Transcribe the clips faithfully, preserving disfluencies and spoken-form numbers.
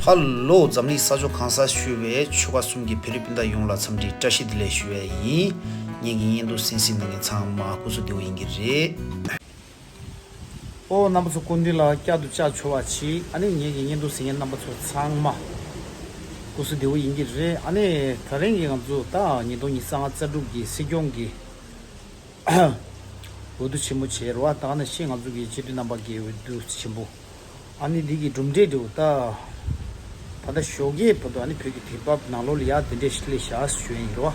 ཧ་ལོ། འཛམ་གླིང་ས་ཕྱོགས་གང་སར་བཞུགས་པའི་ཆོལ་ཁ་གསུམ་གྱི་བོད་རིགས་སྤུན་ཟླ་ཡོངས་ལ་འཚམས་འདྲི་བཀྲ་ཤིས་བདེ་ལེགས་ཞུ་བ་ཡིན། ངེད་ཀྱི་བརྙན་ཐུང་གསན་གཟིགས་གནང་མཁན་ཚང་མ་སྐུ་གཟུགས་བདེ་པོ་ཡིན་གྱི་རེད། ཨོ་རྣམ་པ་ཚོ་སྐུ་མདུན་ལ་བསྐྱར་དུ་བཅར་ཆོག་པ་བྱས། ཨ་ནི་ངེད་ཀྱི་བརྙན་ཐུང་གཟིགས་མཁན་རྣམ་པ་ཚོ་ཚང་མ་སྐུ་གཟུགས་བདེ་པོ་ཡིན་གྱི་རེད། ཨ་ནི་ད་རིང་གི་ང་ཚོ་ད་ཉིས་སྟོང་ཉི་ཤུ་རྩ་དྲུག་གི་སྲིད་སྐྱོང་གི་འོས་བསྡུ་ཆེན་མོ་བྱས་རེད་བ། ད་ག་ནང་བཞིན་ང་ཚོ་གི་སྤྱི་འཐུས་རྣམ་པ་གི་འོས་བསྡུ་ཆེན་པོ། ཨ་ནི་འདི་གི་གྲུབ་འབྲས་འདྲ་བོ་ད། ད་ལྟ་ཞོགས་ཀའི་བར་དུ་ཨ་ནི་བོད་ཀྱི་དུས་བབ་ནང་ལོགས་ལ་ཡ་དེ་འདྲས་ཤིག་སླེབས་བཞག་ཞུ་ཡ་ཡིན་རོ།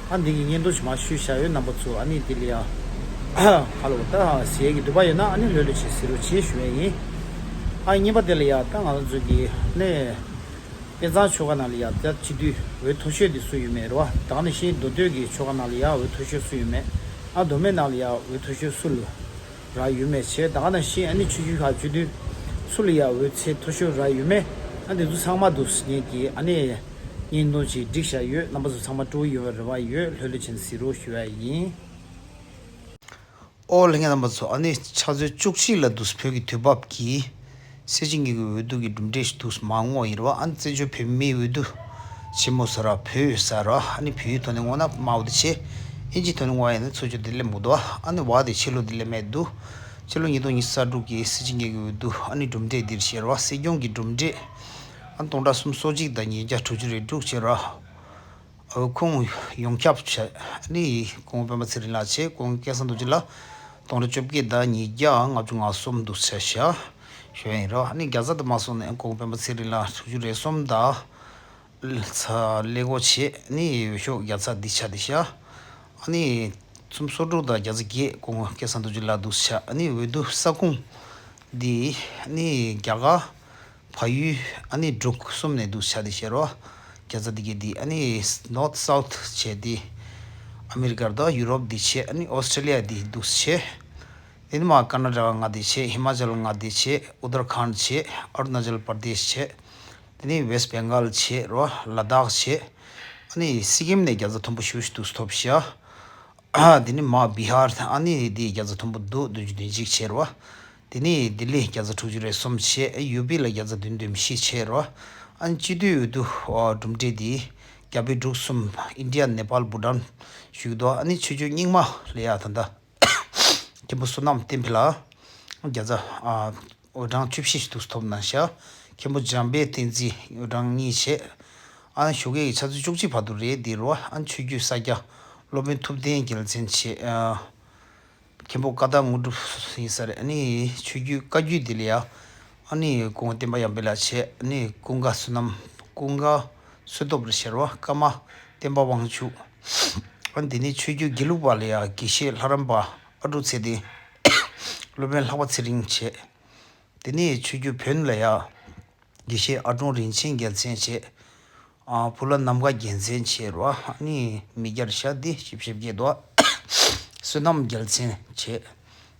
ཨ་འདི་གི་བརྙན་ཐུང་ཞིག་མར་ཞུས་བཞག་ཡོད། རྣམ་པ་ཚོ་ཨ་ནི་འདི་ལ་ཡ་ཧ་ལོ་ད་གཟིགས་ཡ་གི་འདོད་པ་ཡོད་ན་ཨ་ནི་ལྷོད་ལྷོད་བྱས་གཟིགས་རོགས་བྱེད་ཞུ་ཡ་ཡིན། ཨ་གཉིས་པ་དེ་ལ་ཡ་ད་ང་རང་ཚོ་གི་ནས་དཔེ་མཛངས་ཆོལ་ཁ་ནང་ལ་ཡ་ད་སྤྱི་འཐུས་འོས་མཐོ་ཤོས་དེ་སུ་ཡོད་མེད་རོ། ད་ག་ནང་བཞིན་མདོ་སྟོད་ཀྱི་ཆོལ་ཁ་ནང་ལ་ཡ་འོས་མཐོ་ཤོས་སུ་ཡོད་མེད། ཨ་མདོ་སྨད་ནང་ལ་ཡ་འོས་མཐོ་ཤོས་སུ་ལ། རག་ཡོད་མེད་བྱས། ད་ག་ནང་བཞིན་ཨ་ནི་ཆོས་བརྒྱུད་ཁག་སྤྱི་འཐུས་སུ་ལ་ཡ་འོས་ཚད་མཐོ་ཤོས་རག་ཡོད་མེད། ཨ་འདི་ཚོ་ཚང་མ་འདུག་ངེད་ཀྱིས་ཨ་ནི་བརྙན་ཐུང་ཅིག་བསྒྲིགས་བཞག་ཡོད། རྣམ་པ་ཚོ་ཚང་མ་སྤྲོ་པོ་ཡོང་བའི་རེ་བ་ཡོད། ལྷོད་ལྷོད་བྱས་ནས་གཟིགས་རོགས་ཞུ་བ་ཡིན། ཨོ་ལྷན་རྒྱས་རྣམ་པ་ཚོ། ཨ་ནི་ཕྱག་ཚོད་བཅུ་གཅིག་ལ་འདུག་བོད་ཀྱི་དུས་བབ་ཀྱི་སྲིད་སྤྱི་གཉིས་ཀྱི་འོས་བསྡུ་གི་གྲུབ་འབྲས་ཤིག་འདུག་མར་བསྔོགས་ཡིན་རེད་བ། ཨ་ནི་བཙན་བྱོལ་བོད་མིའི་འོས་བསྡུ་ཆེན་མོ་ཟེར་ར། བོད་ཡོད་ས་ར། ཨ་ནི་བོད་ཡིག་ཐོག་ནས་བསྔོགས་ན་དམར་པོ་དེ་བྱས། ཨིན་ཇི་ཐོག་ནས་བསྔོགས་ཡིན་ན་ཚོས་བཅུད་དེ་སླེབས་མི་འདུག་ཨ་ནི་བ་དེ་ཕྱི་ལོགས་དེ་སླེབས་མེད་འདུག་ཕྱི་ལོགས་ཉིས་སྟོང་ཉི་ཤུ་རྩ་དྲུག་གི་སྲིད་སྤྱི་གཉིས་ཀྱི་འོས་བསྡུ་ཨ་ནི་གྲུབ་འབྲས་འདིར་བཤད་ར་བ། སྲིད་སྐྱོང་གི་གྲུབ་འབྲས། ཨ་ནི་སྟོང་ཕྲག་སུམ་ཅུ་སོ་གཅིག་དང་ཉིས་བརྒྱ་དྲུག་ཅུ་རེ་དྲུག་བྱས་ར། འོས་ཁུངས་ཡོངས་ཁྱབ་བྱས། ཨ་ནི་སྐུ་ངོ་སྤེན་པ་ཚེ་རིང་ལགས་བྱས། སྐུ་ངོ་སྐལ་བཟང་རྡོ་རྗེ་ལགས་སྟོང་ཕྲག་བཅོ་བརྒྱད་དང་ཉིས་བརྒྱ་ལྔ་བཅུ་ང་གསུམ་འདུག་བྱས་བཞག་ཞུ་ཡ་ཡིན་ར། ཨ་ནི་བརྒྱ་རྩ་དུ་མ་སོང་ནས་སྐུ་ངོ་སྤེན་པ་ཚེ་རིང་ལགས་དྲུག་ཅུ་རེ་གསུམ་དང་། ཚ་ཀླད་ཀོར་བྱས། ནི་འོས་ཤོག་བརྒྱ་རྩ་འདི་ཆ་འདི་ཤ། ཨ་ནི་སུམ་སོ་དྲུག་དང་བརྒྱ་རྩ་བརྒྱད་སྐུ་ངོ་སྐལ་བཟང་རྡོ་རྗེ་ལགས་འདུག་ཤ། ཨ་ནི་འོས་བསྡུ་ས་ཁུངས་འདི་ནི་རྒྱ་གར་བལ་ཡུལ་ཨ་ནི་འབྲུག་གསུམ་ནས་འདུག་ཤ་འདི་ཤ་རོ། བརྒྱ་རྩ་འདི་གས་འདི་ཨ་ནི་ནོར་ཐི་སའུ་ཐི་བྱས་འདི་ཨ་མི་རི་ཀར་དང་ཡུ་རོབ་འདི་བྱས། ཨ་ནི་ཨོ་སི་ཊྲེ་ལི་ཡ་འདི་འདུག་བྱས། དེ་ནི་མ་ཀར་ན་ཊ་ཀ་ལྔ་འདི་བྱས། ཧི་མ་ཅལ་ལྔ་འདི་བྱས། ཨུ་ཏར་ཁཱན་བྱས། ཨ་རུ་ན་ཅལ་པར་དེཤ་བྱས། དེ་ནས་ཝེསྟ་བེང་གཱལ་བྱས་རོ། ལ་དྭགས་བྱས། ཨ་ནི་སི་ཀིམ་ནས་བརྒྱ་རྩ་མཐོན་པོ་ཞེ་པོ་ཞིག་ཏུ་ཐོབ་ཤག་དེ་ནས་མ་བི་ཧར་ཨ་ནི་དེ་བརྒྱ་རྩ་མཐོན་པོ་འདུག་བདུན་ཅུ་དོན་གཅིག་བྱས་རོ། དེ་ནས་ལྡི་ལི་བརྒྱ་རྩ་དྲུག་ཅུ་རེ་གསུམ་བྱས། ཡུ་པི་ལ་བརྒྱ་རྩ་བདུན་དོན་བཞི་བྱས་རོ། ཨ་ནི་སྤྱི་འཐུས་འོས་བསྡུ་གྲུབ་འབྲས་དེ་རྒྱ་བལ་འབྲུག་གསུམ་ཨིན་ཌི་ཡ་ནེ་པཱལ་བྷུ་ཊཱན་ཞུགས་འདུག་ཨ་ནི་ཆོས་བརྒྱུད་རྙིང་མ་ལ་ཡ་ད་ལྟ་མཁན་པོ་བསོད་ནམས་བསྟན་འཕེལ་ལགས་བརྒྱ་རྩ་ཨ་འོས་གྲངས་བཅུ་བཞི་ཞིག་ཏུ་ཐོབ་གནང་ཤག་མཁན་པོ་འཇམ་དཔལ་བསྟན་འཛིན་འོས་གྲངས་གཉིས་བྱས། ཨ་ནི་ཞོགས་ཀས་ཀྱི་ཆུ་ཚོད་བཅུ་གཅིག་བར་དུ་རེད་འདི་རོ། ཨ་ནི་ཆོས་བརྒྱུད་ས་སྐྱ་སློབ་དཔོན་ཐུབ་བསྟན་རྒྱལ་མཚན་བྱས། ཨ་མཁན་པོ་ཀ་དག་དངོས་གྲུབ་ཡིན་ས་རེད། ཨ་ནི་ཆོས་བརྒྱུད་བཀའ་བརྒྱུད་འདི་ལ་ཡ་ཨ་ནི་སྐུ་ངོ་བསྟན་པ་ཡར་འཕེལ་ལགས་བྱས། ཨ་ནི་ཀུན་དགའ་བསོད་ནམས་ཀུན་དགའ་བསོད་སྟོབས་རེད་ཤག་རོ། ཀརྨ་བསྟན་པ་དབང་ཕྱུག་ཨ་ནི་དེ་ནས་ཆོས་བརྒྱུད་དགེ་ལུགས་པ་ལ་ཡ་དགེ་བཤེས་ལྷ་རམས་པ་ཨ་ཀྲུག་ཚེ་བརྟན། སློབ་དཔོན་ལྷག་པ་ཚེ་རིང་བྱས། དེ་ནས་ཆོས་བརྒྱུད་བོན་ལ་ཡ་དགེ་བཤེས་ཨ་ཀྲུང་རིན་ཆེན་རྒྱལ་མཚན་བྱས། ཨ་བུ་ལ་ནམ་མཁའ་རྒྱལ་མཚན་བྱས་རོ། ཨ་ནི་མི་བརྒྱ་རེ་ཤག་འདི་བཞི་བཅུ་ཞེ་བརྒྱད་འདུག་བསོད་ནམས་རྒྱལ་མཚན་བྱས།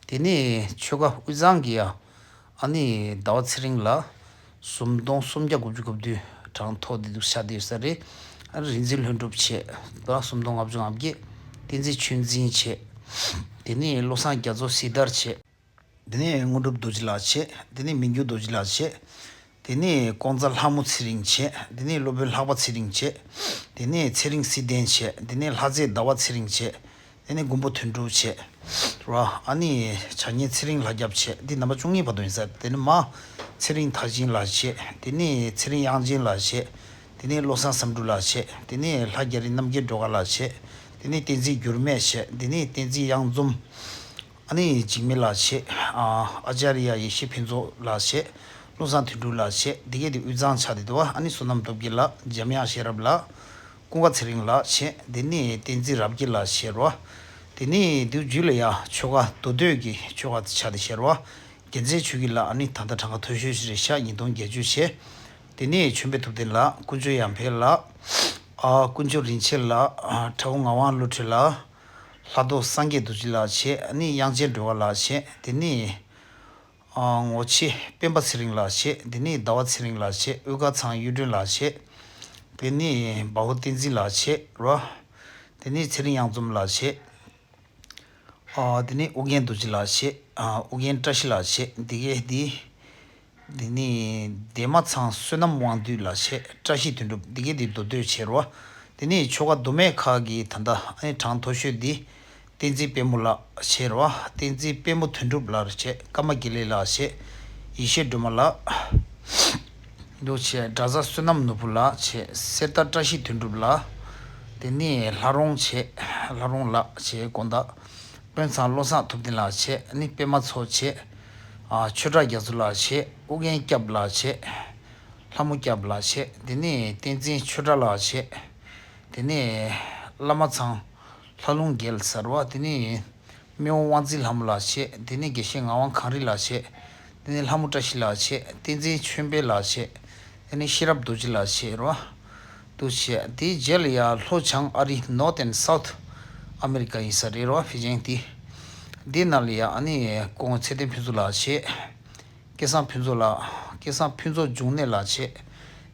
དེ་ནས་ཆོལ་ཁ་དབུས་གཙང་གི་ཡ་ཨ་ནི་ཟླ་བ་ཚེ་རིང་ལགས་སུམ་སྟོང་སུམ་བརྒྱ་དགུ་བཅུ་གོ་བདུན་གྲངས་ཐོབ་བསྡད་འདུག་ཤག་འདི་ཡོད་ས་རེད། ཨ་ནི་རིག་འཛིན་ལྷུན་གྲུབ་བྱས། ཟླ་བ་སུམ་སྟོང་ལྔ་བཅུ་ང་བརྒྱད། བསྟན་འཛིན་ཆོས་འཛིན་བྱས། དེ་ནས་བློ་བཟང་རྒྱ་མཚོ་སྲི་ཐར་བྱས། དེ་ནས་དངོས་གྲུབ་རྡོ་རྗེ་ལགས་བྱས། དེ་ནས་མི་འགྱུར་རྡོ་རྗེ་ལགས་བྱས། དེ་ནས་ཀོང་ཙ་ལྷ་མོ་ཚེ་རིང་བྱས། དེ་ནས་སློབ་དཔོན་ལྷག་པ་ཚེ་རིང་བྱས། དེ་ནས་ཚེ་རིང་སྲིད་ལྡན་བྱས། དེ་ནས་ལྷ་རྫས་ཟླ་བ་ཚེ་རིང་བྱས། དེ་ནས་མགོན་པོ་དོན་གྲུབ་བྱས། ར་ཨ་ནི་བྱ་ཉེས་ཚེ་རིང་ལྷ་སྐྱབས་བྱས། དེ་རྣམ་པ་བཅུ་གཉིས་བར་དུ་ཡིན་ས། དེ་ནས་མ་ཚེ་རིང་མཐར་ཕྱིན་ལགས་བྱས། དེ་ནས་ཚེ་རིང་དབྱངས་ཅན་ལགས་བྱས། དེ་ནས་བློ་བཟང་བསམ་འགྲུབ་ལགས་བྱས། དེ་ནས་ལྷ་རྒྱ་རི་རྣམ་རྒྱལ་སྒྲོལ་དཀར་ལགས་བྱས། དེ་ནས་བསྟན་འཛིན་འགྱུར་མེད་བྱས། དེ་ནས་བསྟན་འཛིན་གཡང་འཛོམས། ཨ་ནི་འཇིགས་མེད་ལགས་བྱས། ཨ་ཨ་ཙརྱ་ཡེ་ཤེས་ཕུན་ཚོགས་ལགས་བྱས། བློ་བཟང་དོན་གྲུབ་ལགས་བྱས། འདི་གས་དེ་དབུས་གཙང་ཆགས་བསྡད་འདུག་ཨ་ནི་བསོད་ནམས་སྟོབས་རྒྱལ་ལགས། འཇམ་དབྱངས་ཤེས་རབ་ལགས། ཀུན་དགའ་ཚེ་རིང་ལགས་བྱས། དེ་ནས་བསྟན་འཛིན་རབ་རྒྱས་ལགས་བྱས་རོ། དེ་ནས་འདི་བརྒྱུད་ལ་ཡ་ཆོལ་ཁ་མདོ་སྟོད་ཀྱི་ཆོལ་ཁ་ཆགས་བསྡད་བྱས་རོ། རྒྱལ་མཚན་ཆོས་སྐྱིད་ལགས་ཨ་ནི་ད་ལྟ་གྲངས་ཀ་མཐོ་ཤོས་ཤིག་རེད་ཤག་ཉིས་སྟོང་བརྒྱད་ཅུ་བྱས། དེ་ནས་ཆོས་འཕེལ་ཐུབ་བསྟན་ལགས། དཀོན་མཆོག་ཡར་འཕེལ་ལགས། ཨ་དཀོན་མཆོག་རིན་ཆེན་ལགས། ཨ་གྲྭ་བོ་ངག་དབང་བློ་གྲོས་ལགས། ལྷ་ཐོ་སངས་རྒྱས་རྡོ་རྗེ་ལགས་བྱས། ཨ་ནི་དབྱངས་ཅན་སྒྲོལ་དཀར་ལགས་བྱས། དེ་ནས་ཨ་ངོ་ཆེ་སྤེན་པ་ཚེ་རིང་ལགས་བྱས། དེ་ནས་ཟླ་བ་ཚེ་རིང་ལགས་བྱས། དབུ་དཀར་ཚང་གཡུ་སྒྲོན་ལགས་བྱས། དེ་ནས་འབའ་བོ་བསྟན་འཛིན་ལགས་བྱས་རོ། དེ་ནས་ཚེ་རིང་གཡང་འཛོམས་ལགས་བྱས། ཨ་དེ་ནས་ཨོ་རྒྱན་རྡོ་རྗེ་ལགས་བྱས། ཨ་ཨོ་རྒྱན་བཀྲ་ཤིས་ལགས་བྱས། འདི་གས་འདི་ དེ་ནས་འདན་མ་ཚང་བསོད་ནམས་དབང་འདུས་ལགས་བྱས། བཀྲ་ཤིས་དོན་གྲུབ། འདི་གའི་འདི་མདོ་སྟོད་བྱས་རོ། དེ་ནས་ཆོལ་ཁ་མདོ་སྨད་ཁག་གི་ད་ལྟ་ཨ་ནི་གྲངས་མཐོ་ཤོས་འདི་བསྟན་འཛིན་དཔལ་མོ་ལགས་བྱས་རོ། བསྟན་འཛིན་དཔལ་མོ་དོན་གྲུབ་ལགས་བྱས། ཀརྨ་དགེ་ལེགས་ལགས་བྱས། ཡེ་ཤེས་སྒྲོལ་མ་ལགས། འདུག་བྱས། གྲྭ་ཚང་བསོད་ནམས་ནོར་བུ་ལགས་བྱས། གསེར་རྟ་བཀྲ་ཤིས་དོན་གྲུབ་ལགས། དེ་ནས་ལྷ་རོང་བྱས། ལྷ་རོང་ལགས་བྱས། དགོང་དག་དཔོན་ཚང་བློ་བཟང་ཐུབ་བསྟན་ལགས་བྱས། ཨ་ནི་པད་མ་མཚོ་བྱས། ཨ་ཆོས་གྲགས་རྒྱ་མཚོ་ལགས་བྱས། ཨུ་རྒྱན་སྐྱབས་ལགས་བྱས། ལྷ་མོ་སྐྱབས་ལགས་བྱས། དེ་ནས་བསྟན་འཛིན་ཆོས་གྲགས་ལགས་བྱས། དེ་ནས་བླ་མ་ཚང་ལྷ་ལུང་རྒྱལ་ཟེར་བ། དེ་ནས་སྨེ་བོ་དབང་འཛིན་ལྷ་མོ་ལགས་བྱས། དེ་ནས་དགེ་བཤེས་ངག་དབང་གངས་རི་ལགས་བྱས། དེ་ནས་ལྷ་མོ་བཀྲ་ཤིས་ལགས་བྱས། བསྟན་འཛིན་ཆོས་འཕེལ་ལགས་བྱས། དེ་ནས་ཤེས་རབ་རྡོ་རྗེ་ལགས་བྱས་རོ། འདུག་བྱས། དེའི་རྗེས་ལ་ཡ་ལྷོ་བྱང་ཨ་རི། North and South America ཡིན་ས་རེད་རོ། ཕལ་ཆེར་དེ། དེའི་ནང་ལ་ཡ་ཨ་ནི་སྐུ་ངོ་ཚེ་བརྟན་ཕུན་ཚོགས་ལགས་བྱས། སྐལ་བཟང་ཕུན་ཚོགས་ལགས། སྐལ་བཟང་ཕུན་ཚོགས་འབྱུང་གནས་ལགས་བྱས།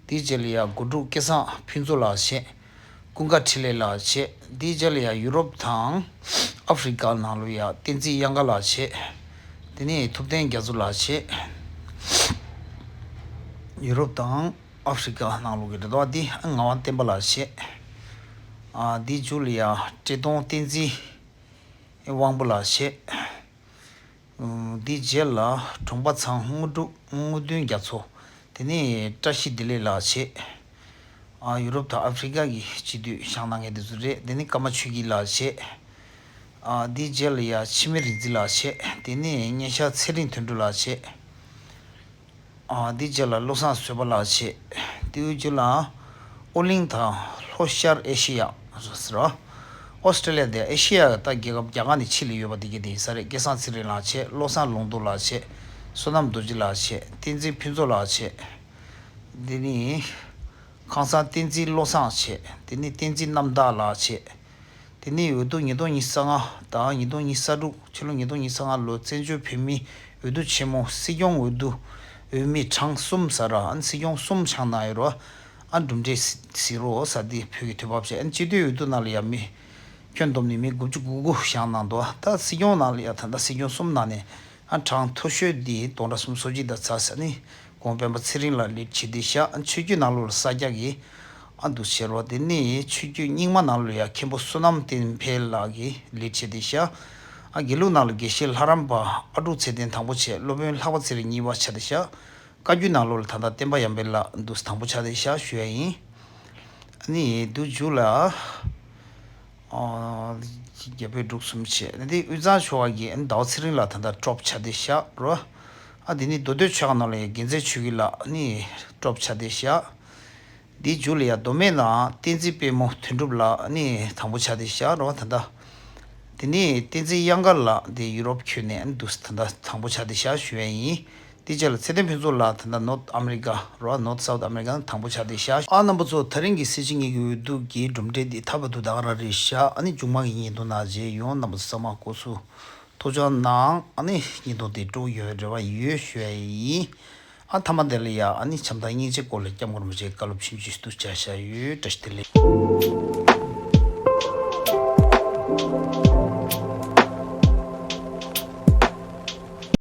དེའི་རྗེས་ལ་ཡ་སྒོ་འབྲུག་སྐལ་བཟང་ཕུན་ཚོགས་ལགས་བྱས། ཀུན་དགའ་འཕྲིན་ལས་ལགས་བྱས། དེའི་རྗེས་ལ་ཡ་ཡུ་རོབ་དང་ཨ་ཧྥེ་རི་ཀ་ནང་ལོ་ཡ་བསྟན་འཛིན་གཡང་དཀར་ལགས་བྱས། དེ་ནས་ཐུབ་བསྟན་རྒྱ་མཚོ་ལགས་བྱས། ཡུ་རོབ་དང་ཨ་ཧྥེ་རི་ཀ་ནང་ལོ་གི་རེད་དོ། འདི་ངག་དབང་བསྟན་པ་ལགས་བྱས། ཨ་འདིའི་མཇུག་ལ་ཡ་བཀྲས་མཐོང་བསྟན་འཛིན་དབང་པོ་ལགས་བྱས། འདིའི་རྗེས་ལ་གྲོང་པ་ཚང་དངོས་གྲུབ་དངོས་བདུན་རྒྱ་མཚོ། དེ་ནས་བཀྲ་ཤིས་བདེ་ལེགས་ལགས་བྱས། ཨ་ཡུ་རོབ་དང་ཨ་ཧྥེ་རི་ཀ་གི་སྤྱི་འཐུས་བཞེངས་གནང་མཁན་དེ་ཚོ་རེད། དེ་ནས་ཀརྨ་ཆོས་སྐྱིད་ལགས་བྱས། ཨ་འདིའི་རྗེས་ལ་ཡ་འཆི་མེད་རིག་འཛིན་ལགས་བྱས། དེ་ནས་སྙན་ཤལ་ཚེ་རིང་དོན་གྲུབ་ལགས་བྱས། ཨ་འདིའི་རྗེས་ལ་བློ་བཟང་བཟོད་པ་ལགས་བྱས། དེའི་རྗེས་ལ་ཨོ་གླིང་དང་ལྷོ་ཤར་ཨེ་ཤེ་ཡ་ཟེར་རོ། ཨོ་སི་ཀྲེ་ལི་ཡ་དེ་ཨེ་ཤེ་ཡ་ད་རྒྱལ་ཁབ་རྒྱ་གར་ནས་ཕྱི་ལ་ཡོད་པ་དེ་གའི་དེ་ཡིན་ས་རེད། སྐལ་བཟང་ཚེ་རིང་ལགས་བྱས། བློ་བཟང་ལུང་རྟོགས་ལགས་བྱས། བསོད་ནམས་རྡོ་རྗེ་ལགས་བྱས། བསྟན་འཛིན་ཕུན་ཚོགས་ལགས་བྱས། དེ་ནི་ཁང་བཟང་བསྟན་འཛིན་བློ་བཟང་བྱས། དེ་ནི་བསྟན་འཛིན་རྣམ་དག་ལགས་བྱས། དེ་ནི་འོས་བསྡུ་ཉིས་སྟོང་ཉི་ཤུ་རྩ་ལྔ་དང་ཉིས་སྟོང་ཉི་ཤུ་རྩ་དྲུག་ཕྱི་ལོ་ཉིས་སྟོང་ཉི་ཤུ་རྩ་ལྔ་ལོ་བཙན་བྱོལ་བོད་མིའི་འོས་བསྡུ་ཆེན་མོ་སྲིད་སྐྱོང་འོས་བསྡུ་འོས་མི་གྲངས་གསུམ་ཟེར་ར། ཨ་ནི་སྲིད་སྐྱོང་གསུམ་བཞེངས་གནང་ཡོད་རོ། ཨ་གྲུབ་འབྲས་གཟིགས་རོགས་ཟེར། དེ་བོད་ཀྱི་དུས་བབ་བྱས། ཨ་ནི་སྤྱི་འཐུས་འོས་བསྡུ་ནང་ལ་ཡ་མི་ཁྱོན་བསྡོམས་ནས་མི་དགུ་བཅུ་གོ་དགུ་བཞེངས་གནང་འདུག་ད་སྲིད་སྐྱོང་ནང་ལ་ཡ་ད་ལྟ་སྲིད་སྐྱོང་གསུམ་ནང་ནས་ཨ་གྲངས་མཐོ་ཤོས་འདི་སྟོང་ཕྲག་སུམ་ཅུ་སོ་གཅིག་དང་ཚ་ཟེར་ནི། ཁོང་སྤེན་པ་ཚེ་རིང་ལགས་ལིཌ་བྱས་ཏེ་བཞག་ཆོས་བརྒྱུད་ནང་ལོགས་ལ་ས་སྐྱ་གི་ཨ་འདུག་བྱས་རོགས། དེ་ནས་ཆོས་བརྒྱུད་རྙིང་མ་ནང་ལོགས་ཡ་མཁན་པོ་བསོད་ནམས་བསྟན་འཕེལ་ལགས་ཀྱིས་ལིཌ་བྱས་ཏེ་བཞག་ཨ་དགེ་ལུགས་ནང་ལ་དགེ་བཤེས་ལྷ་རམས་པ་ཨ་དཀྲུག་ཚེ་བརྟན་དང་པོ་བྱས། སློབ་དཔོན་ལྷག་པ་ཚེ་རིང་གཉིས་པ་ཆགས་ཏེ་བཞག་བཀའ་བརྒྱུད་ནང་ལོགས་ལ་ད་ལྟ་བསྟན་པ་ཡར་འཕེལ་ལགས་འདུག་དང་པོ་ཆགས་ཏེ་བཞག་ཞུ་ཡ་ཡིན། ཨ་ནི་དུས་མཇུག་ལ། ཨ་རྒྱ་བོད་འབྲུག་གསུམ་བྱས། ཨ་ནི་དབུས་གཙང་ཆོལ་ཁ་གི་ཟླ་བ་ཚེ་རིང་ལགས་ད་ལྟ་ཀྲོབ་ཆགས་ཏེ་བཞག་རོ། ཨ་དེ་ནི་མདོ་སྟོད་ཆོལ་ཁ་ནང་ལ་ཡ་རྒྱལ་མཚན་ཆོས་སྐྱིད་ལགས་ཨ་ནི་ཀྲོབ་ཆགས་ཏེ་བཞག་དེའི་མཇུག་ལ་ཡ་མདོ་སྨད་ནང་བསྟན་འཛིན་དཔལ་མོ་དོན་གྲུབ་ལགས་ཨ་ནི་དང་པོ་ཆགས་ཏེ་བཞག་རོ། ད་ལྟ་དེ་ནི་བསྟན་འཛིན་གཡང་དཀར་ལགས་དེ་ཡུ་རོབ་ཁུལ་ནས་ཨ་ནི་འདུག་ད་ལྟ་དང་པོ་ཆགས་ཏེ་བཞག་ཞུ་ཡ་ཡིན། དེ་རྗེས་ལ་ཚེ་བརྟན་ཕུན་ཚོགས་ལགས་ད་ལྟ་North America རོ། North South America ནང་དང་པོ་ཆགས་ཏེ་བཞག་ཨ་རྣམ་པ་ཚོ་ད་རིང་གི་སྲིད་སྤྱི་གཉིས་ཀྱི་འོས་བསྡུ་གི་གྲུབ་འབྲས་འདི་ད་བར་དུ་ད་ག་རང་རེད་བཞག་ཨ་ནི་མཇུག་མ་གི་བརྙན་ཐུང་ནང་མཇལ་ཡོང་། རྣམ་པ་ཚོ་ཚང་མ་སྐུ་གཟུགས་ཐུགས་ཅག་གནང་། ཨ་ནི་བརྙན་ཐུང་དེ་སྤྲོ་ཡོད་རེ་བ་ཡོད་ཞུ་ཡ་ཡིན། ཨ་མཐའ་མ་དེ་ལ་ཡ་ཨ་ནི་བྱམས་དང་སྙིང་རྗེ་སྐོར་ལ་སྐྱབས་མགོན་རིན་པོ་ཆེའི་བཀའ་སློབ་ཆུང་ཆུང་ཞིག་ཏུ་བྱ་བཞག་ཡོད། བཀྲ་ཤིས་བདེ་ལེགས།